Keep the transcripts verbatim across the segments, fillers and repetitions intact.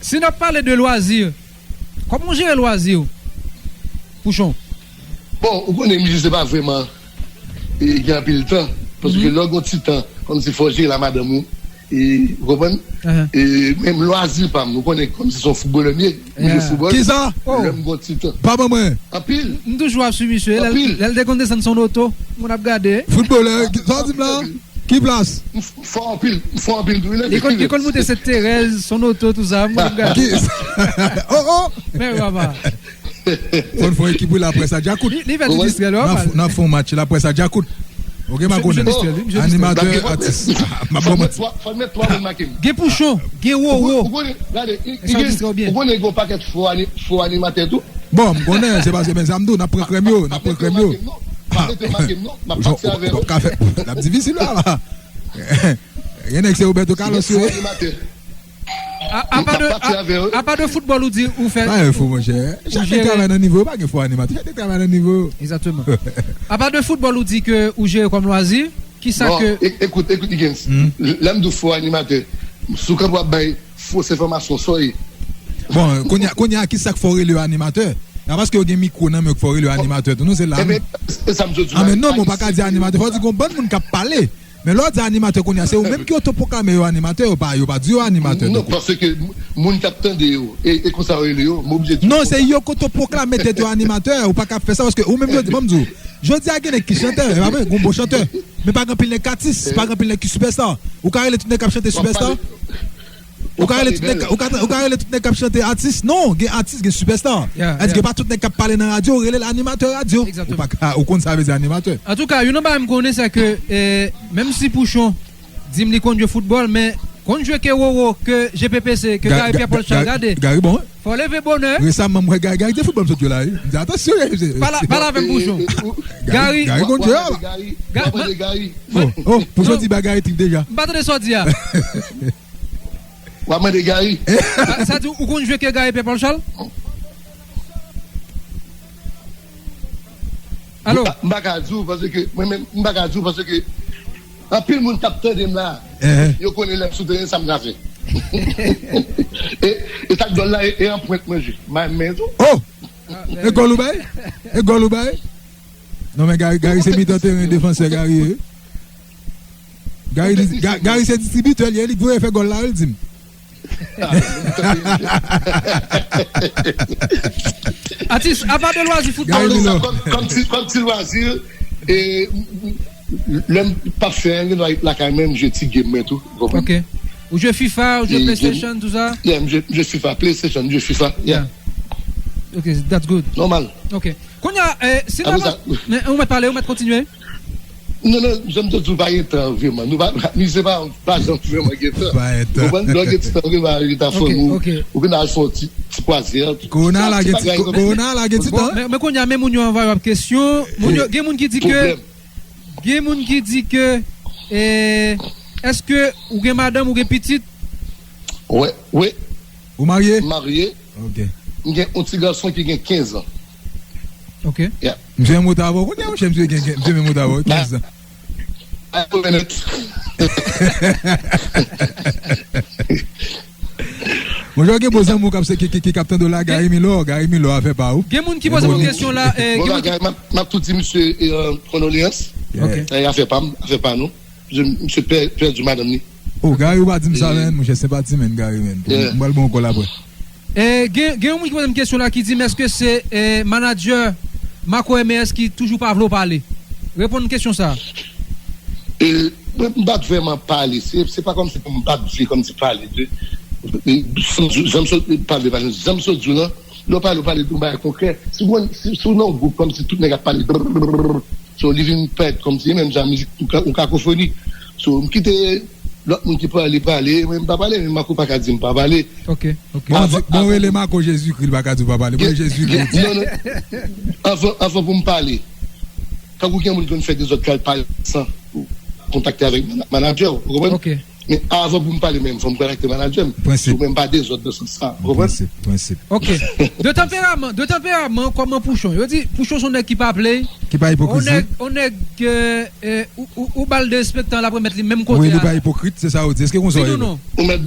Si n ap pale de lwazi, kòman w jere lwazi w, Pouchon? Bon, ou konnen, misye se pa vrèman e, gen anpil tan. Paske lè w gen yon ti tan, kòmsi fò w jere la madanm ou. E, ou konprann? E, menm lwazi pa m, ou konnen kòmsi se yon foutbolè m ye, m jwe foutbòl. Kisa? Lè m gen yon ti tan. Pa ban mwen. Anpil. M toujou ap swiv misye. Lè l te konn desann sou yon oto, moun ap gade. Foutbolè, sa w di m la? Ki plas? M fò anpil, m fò anpil tou wi. Li konn, li konn moute Sent Terèz, sou yon oto, tou sa, m ap gade. Oh, oh! Men papa. Fò n fè yon ekip wi, laprès a djakout. Li, li fè ti distrè lè w ap pale. N ap fè yon match, laprès a djakout. Ok, m a konnen. Animatè, atis. M ap ba w manti. Fò n met twa moun make m. Gen Pouchon, gen Roro. Ou konnen, gade, ou konnen gen yon pakèt fo ani-, fo animatè tou. Bon, m konnen, se paske, men sa m di w, n ap pran krèm yo, n ap pran krèm yo. Pa mete make m non, m ap pati avè w. L ap difisil la, la. Gen nèg se Roberto Carlos yo ye. Apa de, apa de foutbòl ou di ou fè. Pa gen fo, monchè. Chak nèg travay nan nivo yo, pa gen fo animatè. Chak nèg travay nan nivo yo. Egzakteman. Apa de foutbòl ou di ke ou jere kòm lwazi, kisa ke. Non, e-, ekout, ekout, Higgins. Lè m di w fo animatè, si w kanpe w ap bay fo enfòmasyon, sa w ye. Bon, kounye a, kounye a, kisa k fè w rele yo animatè? A paske yo gen mikwo nan men yo k fè w rele yo animatè tou. Non, se la. Enben, e sa m sot di la. A, men non, men w pa ka di animatè. Fò w di gon bann moun k ap pale. Men lè w di animatè kounye a, se ou menm ki otopwoklame yo animatè, yo pa, yo pa di yo animatè. Non, paske moun k ap tande yo, e, e konsa yo rele yo, m oblije di yo konsa. Non, se yo k otopwoklame tèt yo animatè, ou pa ka fè sa, paske ou menm jodi, ban m di w, jodi a gen nèg ki chantè, e pa vre, gon bon chantè. Men pa gen anpil nèg k atis, pa gen anpil nèg ki sipèsta. Ou ka rele tout nèg k ap chante sipèsta? Ou ka rele tout nèg, ou ka, ou ka rele tout nèg k ap chante atis? Non, gen atis, gen sipèsta. Èske pa tout nèg k ap pale nan radyo, ou rele l animatè radyo? Ou pa ka, ou konn sa vle di animatè. Antouka, youn nan bagay m konnen, se ke, eh, menm si Pouchon di m li konn jwe foutbòl, men konn jwe ke Roro, ke G P P C, ke Gary Pierre Paul Charles, gade. Gary bon, wi. Fò leve bonè. Resaman, m wè Gary, Gary te foutbòl m sot jwe la, wi. M di, atansyon, Gary. Pale, pale avè m, Pouchon. Gary, Gary konn jwe, a. Gary, Gary. Oh, oh, Pouchon di ba Gary trip deja. M pa tande sa w di a. W ap mande Gary. Ah, sa di ou konn jwe ke Gary Pierre Paul Charles? Alo? M pa, m pa ka di w paske, mwen menm, m pa ka di w paske anpil moun k ap tande m la, yo konnen lè m sou teren sa m ka fè. E, e sa k dwòl la, e, e an pwent mwen jwe. M a men tou. Oh! E gòl ou bay? E gòl ou bay? Non, men Gary, Gary se mitan teren, defansè Gary ye. Gary, Ga-, Gary se distribitè, li, li voye fè gòl la, wi, l di m. Atis, apa de lwazi foutbòl ou? Kòm, kòm ti, kòm ti lwazi, e, lè m pa fè anyen lakay mwen, m jwe ti game mwen tou, ou konprann? Ok. Ou jwe FIFA, ou jwe PlayStation, tou sa? Yeah, m jwe, m jwe FIFA, PlayStation, m jwe FIFA, yeah. Ok, that's good. Nòmal. Ok. Kounye a, eh, si n ap, men, ou mèt pale, ou mèt kontinye. Non, non, jan m te di w, pa gen tan vrèman. Nou pa, misye pa, pa janm vrèman gen tan. Pa gen tan. Ou konprann? Lè w gen ti tan, ou gen bagay ki ta fè w, ou, ou vin al fè yon ti, ti kwazyè. Kowona a lage ti, kowona a lage ti tan. Men, men kounye a, men moun yo anvayi w ap kesyon. Moun yo, gen moun ki di ke, gen moun ki di ke, eh, èske ou gen madanm, ou gen pitit? Wi, wi. Ou marye? M marye. Ok. M gen yon ti gason ki gen kenz an. Ok. Yeah. Misye menm wotè avè w kounye a, monchè, misye gen, gen, misye menm wotè avè w, kenz an. Ay, mèt. Bonjou, gen bon zanmi w k ap se, ki, ki, ki, k ap tande w la, Gary Milor, Gary Milor, afè pa ou. Gen moun ki poze m kesyon la, eh, gen moun ki. Bon, bagay, m ap, m ap tou di misye, eh, kondoleyans. Ok. Eh, afè pa m, afè pa nou. Misye pè-, pèdi madanm li. Oh, Gary, ou pa di m sa, men, monchè, senpati, men, Gary, men. M pral ba w kòl apre. Eh, gen, gen yon moun ki poze m kesyon la ki di m, èske se, eh, manadjè Marco M R S ki toujou pa vle w pale? Reponn kesyon sa. Eh, mwen, m pa t vrèman pale. Se, se pa kòmsi pou m pa t vle kòmsi pale de, eh, jan m sot pale, jan m sot di w lan, lè w pale, w pale de yon bagay konkrè. Si w, si, si w nan yon gwoup kòmsi tout nèg ap pale, so, li vin parèt kòmsi, e menm jan mizik, yon ka-, yon kakofoni. So, m kite lòt moun ki pale, pale, men m pa pale, men Marco pa ka di m pa pale. Ok, ok. Bon, di, bon, rele Marco Jezikri, li pa ka di w pa pale. Bon, Jezikri. Non, non. Anvan, anvan pou m pale, tankou gen moun ki konn fè dezòd, k al pale san kontakte avèk mana-, manadjè w, ou konprann? Ok. Men avan pou m pale menm, fò m kontakte manadjè m. Prensip. Si w menm pa dezòd nan sans sa, ou konprann? Prensip, prensip. Ok. De tanperaman, de tanperaman, kòman Pouchon? Yo di Pouchon se yon nèg ki pa play. Ki pa ipokrit. On nèg, on nèg, eh, eh, ou, ou, ou ba l derespektan, l ap remèt li menm kote a. Wi, li pa ipokrit, se sa yo di. Èske konsa yo ye? Ou mèt,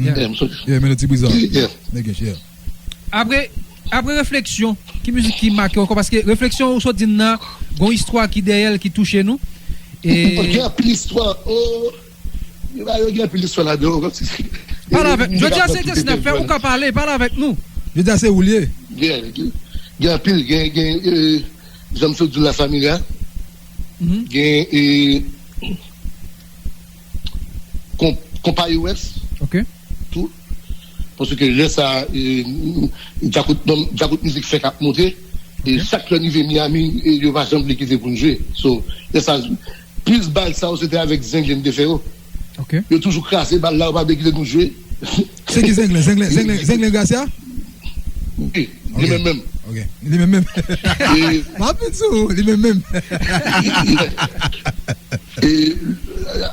Yeah. Yeah, m soti. Yeah, men ti briza. Yeah. Nèg, yeah. Apre, apre Refleksyon, ki mizik ki make w ankò? Paske Refleksyon, ou sot di n nan, gon istwa ki dèyè l ki touche nou. E gen anpil istwa. Oh, yo gen anpil istwa ladan. Pale avèk. Jodi a se entènasyon n ap fè, ou ka pale, pale avèk nou. Jodi a se ou l ye. Gen, gen, gen anpil, gen, gen, eh, jan m sot di w la, Familya. Mhm. Gen, eh, Konpayi West. Ok. Tou. Paske lè sa, eh, Djakout, Djakout Mizik fèk ap monte. E chak lè n rive Miami, e yo pa janm vle kite pou n jwe. So, lè sa, plis bal sa yo, se te avèk Zenglen m te fè yo. Ok. Yo toujou kraze bal la, yo pa vle kite nou jwe. Se ki Zenglen? Zenglen, Zenglen, Zenglen Gracia? Wi, li menm menm. Ok. Li menm menm. M ap vin sou ou, li menm menm. E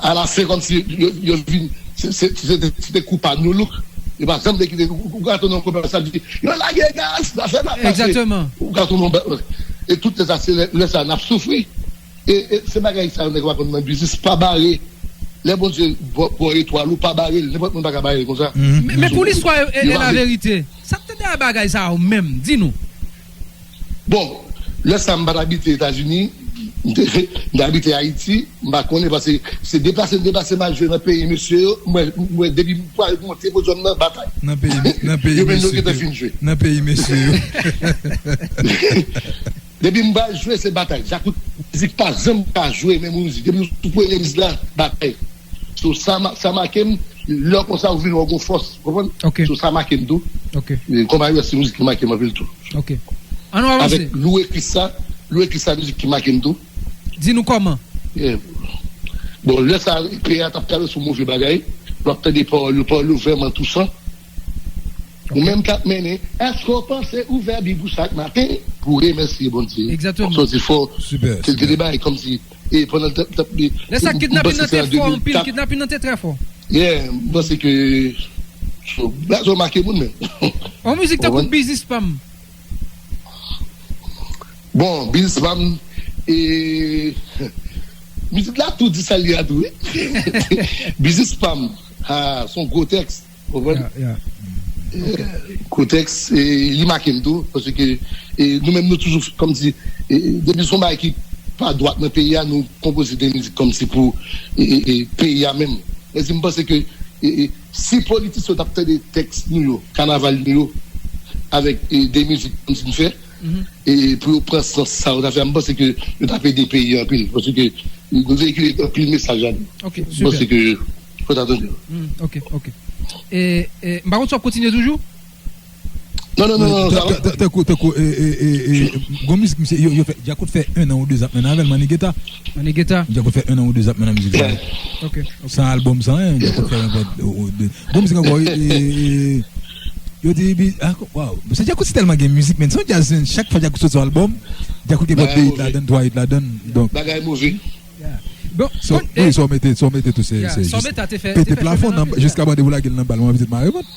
alafen, kòmsi yo, yo vin, se, se, se, se te kou pa nou, look. Yo pa janm te kite, ou, ou ka tande yon konpè sa di, yo lage gaz, sa fè mal pase. Egzakteman. Ou ka tande yon ba-, e tout lè sa, se lè, lè sa, n ap soufri. E, e se bagay sa yo nèg yo pa konn nan biznis, pa bare. Lè Bondye ba w etwal ou, pa bare l, nenpòt moun pa ka bare l konsa. Men, men pou listwa e, e laverite, sa k te dèyè bagay sa yo menm? Di nou. Bon, lè sa m pa t abite Etazini, m te, m te abite Ayiti, m pa konnen paske se deplase m deplase m al jwe nan peyi mesye yo, mwen, mwen depi m pral monte podyòm nan, batay. Nan peyi, nan peyi mesye yo. Yo menm yo gentan fin jwe. Nan peyi mesye yo. Depi m pral jwe, se batay. Djakout Mizik pa janm ka jwe menm mizik. Depi nou sou premye mizik la, batay. So, sa, sa make m, lè konsa ou vin wè gon fòs, konprann? Ok. So, sa make m tou. Ok. E, Konpayi West se mizik ki make m anpil tou. Ok. Ann nou avanse. Avèk Lou Ekris sa, Lou Ekris sa mizik ki make m tou. Di nou kòman? Yeah. Bon, lè sa, peyi a t ap travèse yon move bagay. Lè w ap tande pawòl yo, pawòl yo vrèman touchan. Ou menm k ap mennen, èske w panse ouvè Bib ou chak maten pou remèsye Bondye? Egzakteman. Sòti fò, se te de bagay kòmsi, e pandan l t ap, t ap, lè sa kidnapin nan te fò anpil, kidnapin nan te trè fò. Yeah, m panse ke, so, blazo make moun men. On mizik tankou Biznis pa m. Bon, Biznis pa m, e, mizik la tou di sa l ye a tou, wi. Biznis pa m, ah, se yon gwo tèks. Konprann? Kontèks, e, li make m tou, paske, e, nou menm nou toujou, kòmsi, e, depi se yon bagay ki pa dwat nan peyi a, nou konpoze de mizik kòmsi pou e, e, e, peyi a menm. Mezanmi, m panse ke e, e, si politisyen yo t ap tande tèks nou yo, kanaval nou yo, avèk e, de mizik kòmsi n fè, e, pou yo pran sans sa yo t ap fè, m panse ke yo t ap ede peyi a anpil. Paske nou veyikile anpil mesaj ladan. M panse ke fò ta tande yo. Ok, ok. E, e, m pa konn si w ap kontinye toujou? Non, non, non, non, sa va. Tankou, tankou, e, e, e, e, gon mizik, misye, yo, yo fè, Djakout fè un an ou de z ap mennen avè l, Manigeta. Manigeta. Djakout fè un an ou de z ap mennen mizik sa. Ok, ok. San albòm, san anyen, Djakout fè un an ou de. Gon mizik ankò, e, e, e, yo di, bi, ah, waw. Se Djakout se tèlman gen mizik, men se yon djaz, chak fwa Djakout soti yon albòm, Djakout gen pwòp de hit ladann, twa hit ladann. Donk. Bagay move. Bon, wi, sa w mete, sa w mete tou se, se jis. Pete plafon nan, jiska bande pou lage l nan bal, mwen pitit mare vant.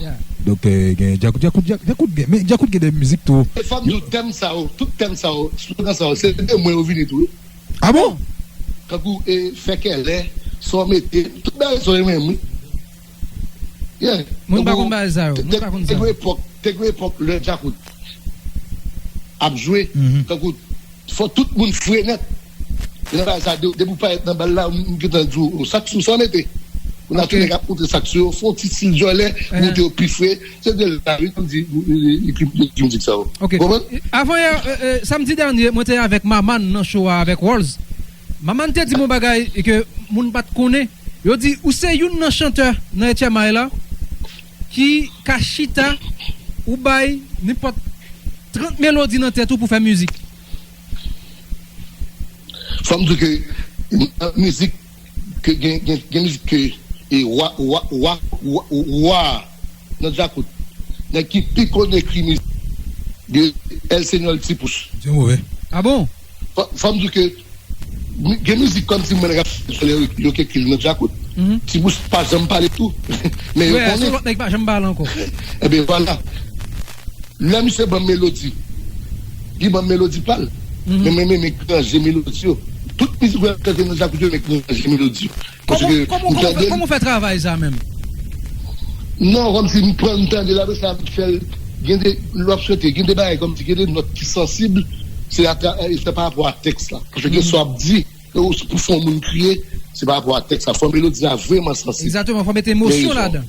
Donk, eh, gen Djakout, Djakout, Djakout gen, men Djakout gen de mizik tou. E fò m di w, tèm sa yo, tout tèm sa yo, slogan sa yo, se de mwen yo vini tou, wi. Ah bon? Tankou, e, fè kèlè, sa w mete, tout bagay sa yo, e mwen menm, wi. Yeah. Moun pa konn bagay sa yo, moun pa konn sa yo. Te gen epòk, te gen epòk lè Djakout ap jwe, tankou fò tout moun fre nèt. Nan bagay sa, depi w parèt nan bal la, m gentan di w, sa k sou sa w mete. Kounye a tou nèg ap montre sa k sou yo, fè yon ti stil djòlè, montre yo pi fre. Se de la wi, kòm di, li, li, li, li, li, li, li, li, sa yo. Ok. Konprann? Avan yè, samdi dènye, mwen te avèk Maman nan show a avèk Rolls. Maman te di m yon bagay ke moun pa t konnen. Yo di, ou se youn nan chantè nan H M I la ki ka chita, ou bay nenpòt trant melodi nan tèt ou pou fè mizik. Fò m di w ke nan mizik, ke gen, gen, gen mizik ke e wa, wa, wa, wa, wa nan djakout. Nèg ki pi konn ekri mizik, gen El Señor Ti Pouch. Dye move. Ah bon? Fò, fò m di w ke gen mizik kòmsi mwen rap yo, yo k ekri l nan djakout. Ti Pouch pa janm pale tou. Men yo konnen. Lòt nèg pa janm pale ankò. Ebyen vwala. Lè misye ban m melodi, li ban m melodi pa l. Men mwen menm m ranje melodi yo. Tout mizik mwen chante nan djakout yo, men m ranje melodi yo. Paske m tande l. Kòman w fè travay sa menm? Non, kòmsi m pran m tande l, apre sa m fè l. Gen de, lè w ap chante, gen de bagay kòmsi gen de nòt ki sansib, se atra, se pa rapò a tèks la. Paske gen sa w ap di, e ou pou fè yon moun kriye, se pa rapò a tèks la. Fò melodi a vrèman sansib. Egzakteman, fò mete emosyon ladan.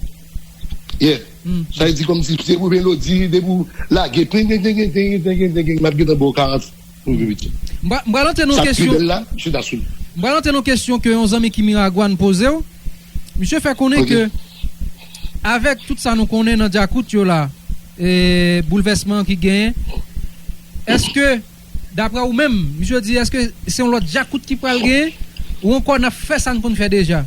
Yeah. Sa vle di kòmsi se pou melodi, depi w lage, pling, pling, pling, m ap gentan ba w karant. M pral antre nan yon kesyon. M pral antre nan yon kesyon ke yon zanmi ki Miragwàn poze w. Misye fè konnen ke avèk tout sa nou konnen nan djakout yo la, e boulvèsman ki genyen, èske, daprè ou menm, misye di, èske se yon lòt djakout ki pral genyen, ou ankò n ap fè sa n konn fè deja?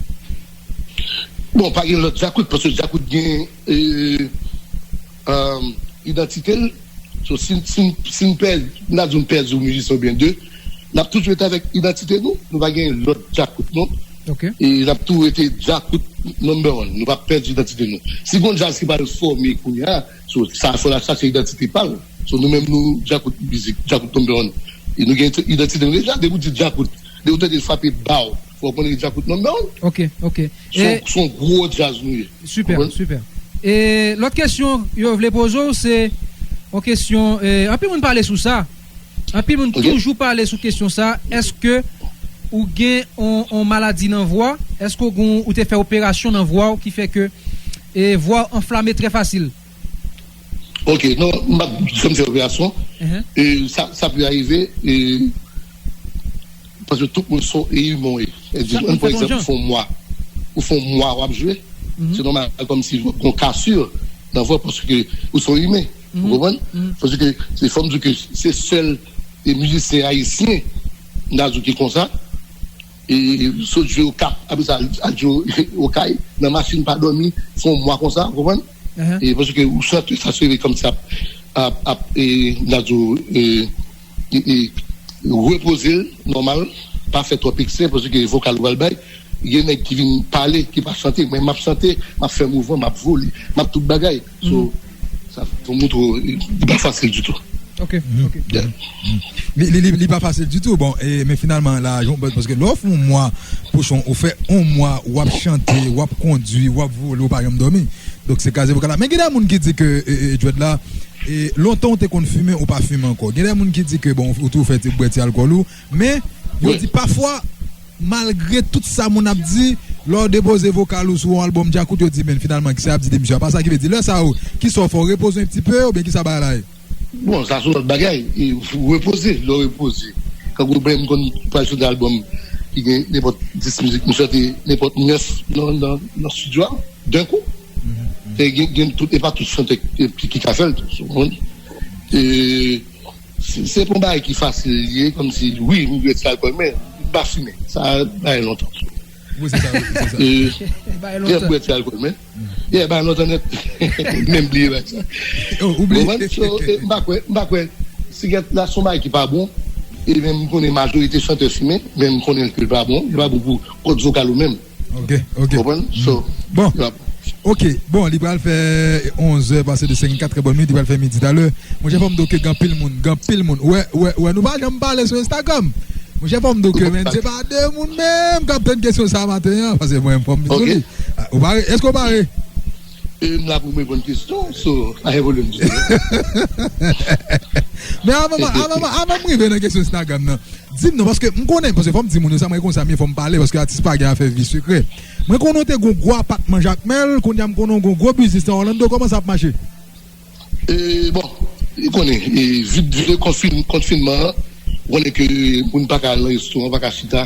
Bon, pa gen lòt djakout, paske djakout gen, e, idantite l. So, si, si, si n pèdi, n a di n pèdi yon mizisyen oubyen de, n ap toujou rete avèk idantite nou. Nou pa gen lòt djakout, non. E n ap tou rete djakout number one. Nou p ap pèdi idantite nou. Si gen yon djaz ki pral fòme kounye a, so, sa fò l al chache idantite pa l. So, nou menm, nou djakout mizik, djakout number one. E nou gen idantite nou deja. Depi w di djakout, depi w tande l frape baw, fò w konnen djakout number one. Ok, ok. Se yon gwo djaz nou ye. Super, super. E lòt kesyon yo vle poze w, se yon kesyon, e, anpil moun pale sou sa. Anpil moun toujou pale sou kesyon sa. Èske ou gen yon, yon maladi nan vwa? Èske ou, ou te fè operasyon nan vwa w ki fè ke, e, vwa w anflame trè fasil? Ok, non, m pa janm fè operasyon. E sa, sa pral rive, e, paske tout moun se yon imen w ye. Sa di, ann pran egzanp, ou fè yon mwa. Ou fè yon mwa w ap jwe. Se nòmal kòmsi w ap gen yon kasi nan vwa paske ou se yon imen. Ou konprann? Paske se fò m di w ke se sèl e mizisyen ayisyen, m ta di w ki konsa. E sot jwe Okap, apre sa al jwe Okay, nan machin pa dòmi, fè yon mwa konsa, ou konprann? E paske ou chante sa se vre kòmsi ap, ap, ap, e, m ta di w, e, e, e, repoze l nòmal, pa fè twòp eksè, paske vokal ou pral bay, gen nèg ki vin pale, ki pa chante, men m ap chante, m ap fè mouvman, m ap vole, m ap tout bagay. So, sa fè w montre w, li pa fasil ditou. Ok, ok. Li, li, li, li pa fasil ditou. Bon, e, men finalman, la, jan w, paske lè w fè yon mwa, Pouchon, ou fè yon mwa, w ap chante, w ap kondui, w ap vole, ou pa janm dòmi. Donk, se kraze vokal la. Men gen de moun ki di ke, e, e, Djwèt la, e, lontan ou te konn fimen, ou pa fimen ankò. Gen de moun ki di ke, bon, ou tou fè ti bwè ti alkòl ou, men, Yo di pafwa, malgre tout sa moun ap di, lè w depoze vokal ou sou yon albòm djakout, yo di, men finalman, kisa y ap di de misye a? Pa sa ki vle di, lè sa yo, kisa w fè, w repoze yon ti pe, oubyen kisa bagay la ye? Bon, sa se yon lòt bagay. E, ou repoze, lè w repoze. Kankou mwen, m konn pral chante albòm ki gen nenpòt dis mizik, m chante nenpòt nèf nan, nan, nan estidyo a, d'un coup. E gen, gen tout, e pa tout chantè ki, ki ka fè l tou, ou konprann? E, se, se pa yon bagay ki fasil li ye, kòmsi, wi, m bwè ti alkòl, men m pa fimen. Sa bay lontan. Wi, se sa, wi, se sa. E, Bay lè m lontan. Bwè ti alkòl, men. Yeah, bay lontan nèt. Menm bliye bagay sa. Oh, ou bliye. Ou konprann? So, e, m pa kwè, m pa kwè. Sigèt la, se yon bagay ki pa bon. E men m konnen majorite chantè fimen, men m konnen ke l pa bon. Li pa bon pou kòd vokal ou menm. Ok, ok. Ou konprann? So, bon. Li pa bon. Ok, bon, li pral fè onz è pase de senkannkat, trè bòn minit, li pral fè midi talè. Monchè, fò m di w ke gen anpil moun, gen anpil moun. Wè, wè, wè, nou pa janm pale sou Instagram. Monchè, fò m di w ke, men, se pa de moun menm k ap tann kesyon sa maten an, paske mwen, fò m di w li. Ah, ou pare? Èske w pare? E m la pou m reponn kesyon, so, pa gen pwoblèm ditou. Men avan, avan, avan m rive nan kesyon Instagram nan, di m non, paske m konnen, paske fò m di moun yo sa, mwen konsa, men fò m pale, paske atis pa gen afè vi sekrè. Mwen konnen w te gon gwo apatman Jakmèl, kounye a m konnen w gon gwo biznis nan Orlando, kòman sa ap mache? E, bon, ou konnen, e, vi, vi de konfin-, konfinman an, ou konnen ke moun pa ka al nan restoran, pa ka chita.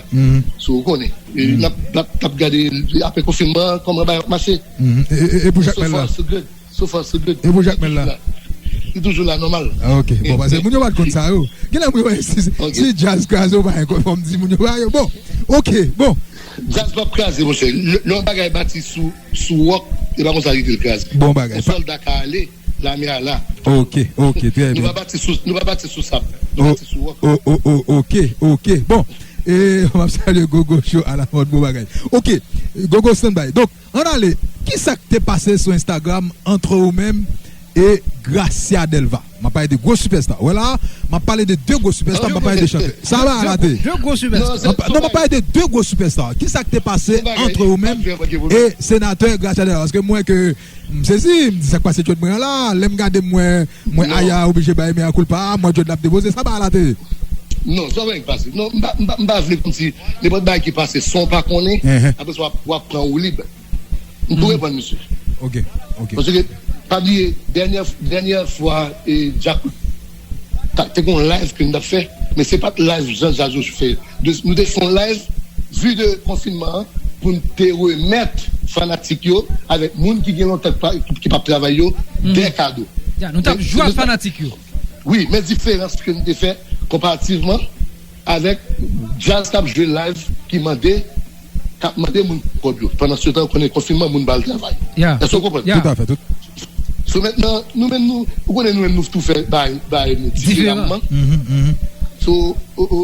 So, ou konnen. E, n ap, n ap, n ap gade, apre konfinman an, kòman bagay ap mache. E, e, e pou Jakmèl la? So far, so good. So far, so good. E pou Jakmèl la? Li toujou la, nòmal. Ah, ok. Bon, paske moun yo pa t konn sa, yo. Genlè moun yo, si, si djaz kraze, yo pa gen kòb, fò m di moun yo, pa yo. Bon, ok, bon. Djaz p ap kraze, monchè. Lè, lè yon bagay bati sou, sou wòk, e pa konsa li te kraze. Bon bagay. Yon sòlda ka ale, lame a la. Ok, ok, trè byen. Nou pa bati sou, nou pa bati sou sab. Nou bati sou wòk. O, o, o, ok, ok. Bon, e, m ap salye Gogo Show à la mode, bon bagay. Ok, Gogo, stand by. Donk, ann ale, kisa k te pase sou Instagram antre ou menm e Gracia Delva? M ap pale de gwo sipèsta. Wè la, m ap pale de de gwo sipèsta, m ap pale de chantè. Sa va rate. De gwo sipèsta. Non, m ap pale de de gwo sipèsta. Kisa k te pase antre ou menm e senatè Gracia Delva? Paske m wè ke m sezi, m di sa k pase djòd mwen an la. Lè m gade m wè, m wè Aya oblije bay mea culpa, m wè djòd l ap depoze, sa pa la te ye. Non, sa pa pase. Non, m pa, m pa, m pa vle kòmsi nenpòt bagay ki pase san w pa konnen, apre sa w ap, w ap pran woulib. M tou reponn misye. Ok, ok. Paske, pa bliye, dènyè, dènyè fwa, e, Djakout, ta, te gen yon live ke n t ap fè, men se pa t live jan Djaz yo fè. De, nou te fè yon live, vi de konfinman an, pou n te remèt fanatik yo, avèk moun ki gen lontan ki pa, ki p ap travay yo, de kado. Ya, nou t ap jwe ak fanatik yo. Wi, men diferans ke n te fè konparativman avèk djaz k ap jwe live ki mande, k ap mande moun kòb yo. Pandan se tan, ou konnen konfinman, moun pa al travay. Èske w konprann? Toutafè, tout. So, mentnan, nou menm, nou, ou konnen nou menm, nou tou fè bagay, bagay nou diferaman. So, o, o,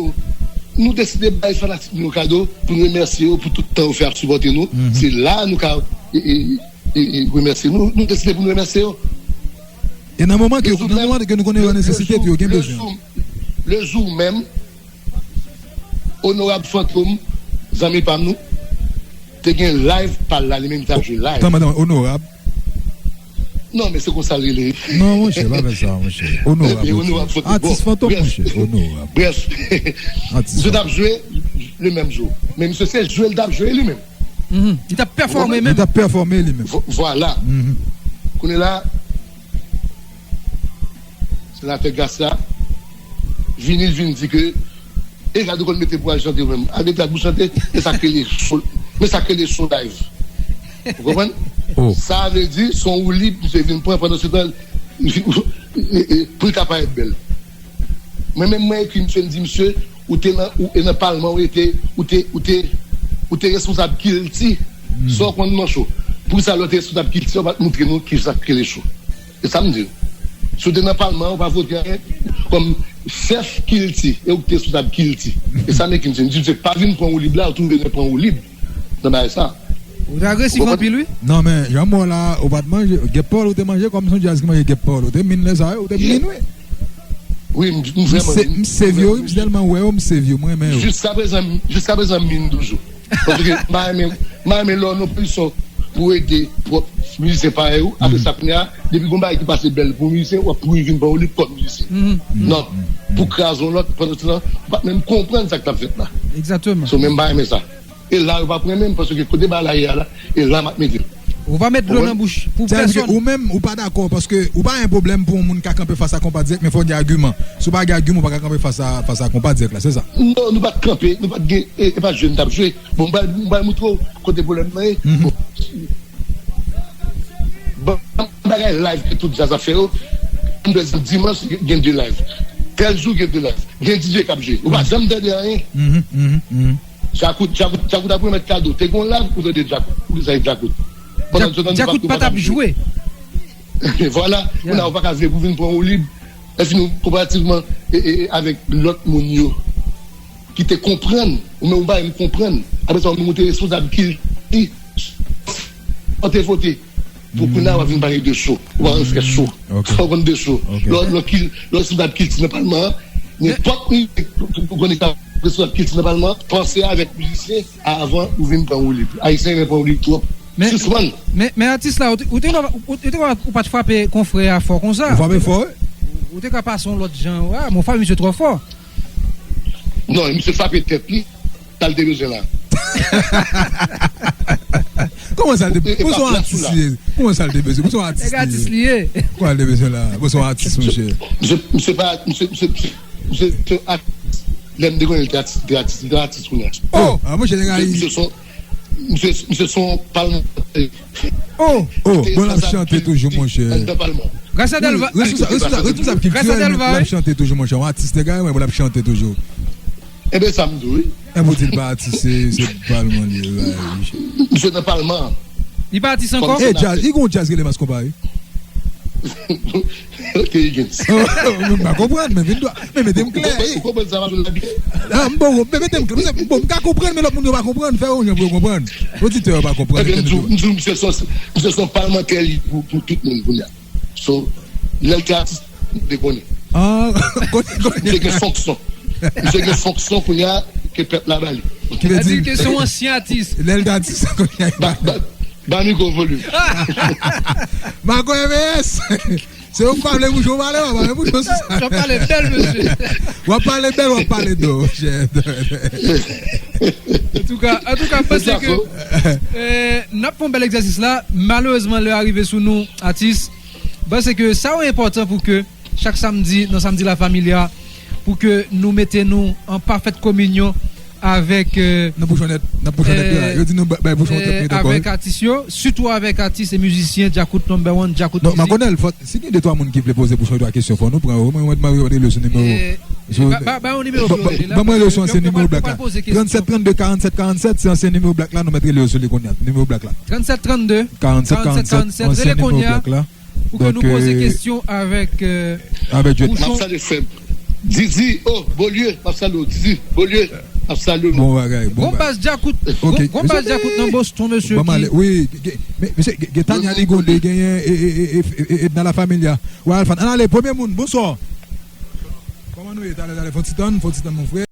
nou deside bay fanatik nou yon kado pou n remèsye yo pou tout tan yo fè ap sipòte nou. Se la nou ka, e, e, e, e, remèsye. Nou, nou deside pou n remèsye yo. E nan moman ke, nan moman ke nou konnen yo an nesesite tou, yo gen bezwen. Le jou menm, Onorab Fantom, zanmi pa m nou, te gen live pa l la, li menm li t ap jwe live. Tann, tann, Onorab. Non, men se konsa l rele. Non, monchè, pa fè sa, monchè. Onorab, Onorab Fantom. Atis Fantom, monchè. Onorab. Brèf. Misye t ap jwe le menm jou. Men misye se jwe l t ap jwe li menm. Li t ap pèfòme menm. Li t ap pèfòme li menm. Vo-, vwala. Kounye la, Senatè Gracia vini, l vin di ke, e gade ou konn mete pou al chante ou menm. Al mete al pou chante, men sa k rele show, men sa k rele show live. Ou konprann? Sa vle di, se yon woulib, misye vin pran pandan se tan, pou l ka parèt bèl. Mwen menm, mwen ekri misye, m di, misye, ou te nan, ou, e nan palman ou rete, ou te, ou te, ou te responsab kilti. Sa w konn nan show? Poukisa lè w te responsab kilti, ou pa t montre nou kisa k rele show? E sa m di l. Si w te nan palman an, ou pa vote anyen kòm chèf kilti, e ou k te responsab kilti. E sa m ekri misye, m di, misye pa vin pran woulib la, ou tou vle pran woulib nan bagay sa. Ou te agresif anpil, wi. Non, men, jan m wè w la, ou pa t manje. Gèp pa w ou te manje, kòm se yon djaz ki manje gèp pa w. Ou te min lè sa yo, ou te min, wi. Wi, m, m vrèman min. M save yo, wi, m tèlman wè yo, m save yo, m renmen yo. Jiskaprezan, jiskaprezan, m min toujou. Paske m pa renmen, m pa renmen lè w nan pozisyon pou w ede pwòp mizisyen parèy ou, apre sa, kounye a, depi gon bagay ki pase bèl pou mizisyen, w ap kouri vin pran woulib kòm mizisyen. Non, pou kraze yon lòt, pandan se tan, ou pa t menm konprann sa k t ap fèt la. Egzakteman. So, men m pa renmen sa. E la, yo p ap renmen m, paske kote bagay la ye a la, e la m ap mete l. Ou pa met dlo nan bouch pou pèsonn. Ou menm, ou pa dakò, paske ou pa gen pwoblèm pou yon moun ka kanpe fas a konpa dirèk, men fò w gen agiman. Si w pa gen agiman, ou pa ka kanpe fas a, fas a konpa dirèk la, se sa? Non, nou pa t kanpe, nou pa t gen, e, e pa jwe n t ap jwe. Bon, m pral, m pral moutre w kote pwoblèm nan ye. Bon. Bon, bagay live ke tout djaz ap fè yo, m te di dimanch gen de live. Tèl jou gen de live. Gen D J k ap jwe. Ou pa janm tande anyen. Djakout, Djakout, Djakout ap remèt kado. Te gen yon live ou tande Djakout. Ou te tande Djakout. Pandan Dja- Djakout pa t ap jwe. Vwala. Kounye a ou pa ka vle pou vin pran woulib. Èske nou konparativman e, e, e, avèk lòt moun yo ki te konprann, ou menm ou pa menm konprann. Apre sa, ou menm ou te responsab kilti. Ou te vote. Pou kounye a, w ap vin pale de cho. Ou pa konn fè cho. Sa w konn de cho. Lè w, lè w ki, lè w responsab kilti nan palman an, nenpòt moun ki konnen sa responsab kilti nan palman an, panse avèk mizisyen avan ou vin pran woulib. Ayisyen renmen pran woulib twòp. Sispann. Men, men atis la, ou te, ou te, ou te, ou pa t frape konfrè a fò konsa. Ou frape fò, wi. Ou te ka pase yon lòt jan. Ah, mon frè, misye twò fò. Non, misye frape tèt li. Sa l te bezwen la. Kòman sa l te bezwen? Bon, se yon atis li ye. Kòman sa l te bezwen? Bon, se yon atis li ye. Kòman l te bezwen la? Bon, se yon atis, monchè. Misye, misye pa, misye, misye, misye, misye se atis. Lè m te konnen l te atis, te atis, li te atis kounye a. Oh, ah, monchè, nèg Ayiti. Misye se yon, misye, misye se yon palmantè. Oh, oh, bon, l ap chante toujou, monchè. Anndan palman. Grasa Delva. Responsab, responsab, responsab kiltirèl, l ap chante toujou, monchè. Yon atis, nèg Ayiti, bon, l ap chante toujou. Enben, sa m di w, wi. Enben, w di l pa atis, se, se palman li ye, wi. Misye nan palman an. Li pa atis ankò? Eh, djaz, li gon djaz rele Mas Konpa, wi. Ok, Higgins. M pa konprann, men vin dwa. Men mete m klè, wi. Ou konprann sa, m ap jwenn la byen. Ah, m bon, men mete m klè. Bon, m ka konprann, men lòt moun yo pa konprann. Fè yon jan pou yo konprann. Oditè yo pa konprann. Enben, m di w, m di w, misye se yon, misye se yon palmantè li pou, pou tout moun kounye a. So, lè l te atis, m te konnen. Ah, konnen, konnen. Misye gen fonksyon. Misye gen fonksyon kounye a ke pèp la ba li. Ki vle di ke se yon ansyen atis. Lè l te atis, kounye a. Ba, ba, ba mikwo volim. Mago M S. Se ou k pa vle bouch ou pale, w ap pale bouch ou sou sa. W ap pale bèl, mesye. W ap pale bèl, w ap pale do, monchè. Antouka, antouka, m panse ke, euh, n ap fè yon bèl egzèsis la. Malerezman, lè a rive sou nou, atis. M panse ke sa yo enpòtan pou ke chak samdi, nan Samdi La Familia, pou ke nou mete nou an pafèt kominyon avèk, euh, nan pwochen nèt, nan pwochen nèt yo la. Yo di nou bay pwochen nèt ankò, wi. Avèk atis yo, sitou avèk atis e mizisyen, Djakout number one, Djakout Music. Non, Makonèl, fò, si gen de twa moun ki vle poze pwochen twa kesyon, fò nou pran yo. Mwen, mwen, mwen rele yo sou nimewo. Ba, ba, ba yon nimewo pou yo rele la. Ban mwen rele yo sou ansyen nimewo Black la. Trannsèt trannde karannsèt karannsèt, se ansyen nimewo Black la, nou mèt rele yo sou li kounye a. Nimewo Black la. Trannsèt trannde karannsèt karannsèt, ansyen nimewo Black la. Pou ke nou poze kesyon avèk, euh, avèk Bouchon. M ap salye frè m. Didi, oh, Bolye, m ap salye w. Didi, Bolye, m ap salye w. Bon bagay, bon bagay. Gon baz Djakout, gon baz Djakout nan Boston, mesye. Wi, men, mesye, gen Tania Ligonde, genyen, e, e, Edna La Familia. Wi, Alfan, ann ale, premye moun, bonswa. Kòman nou ye? Talè, talè, fon ti tann, fon ti tann, mon frè.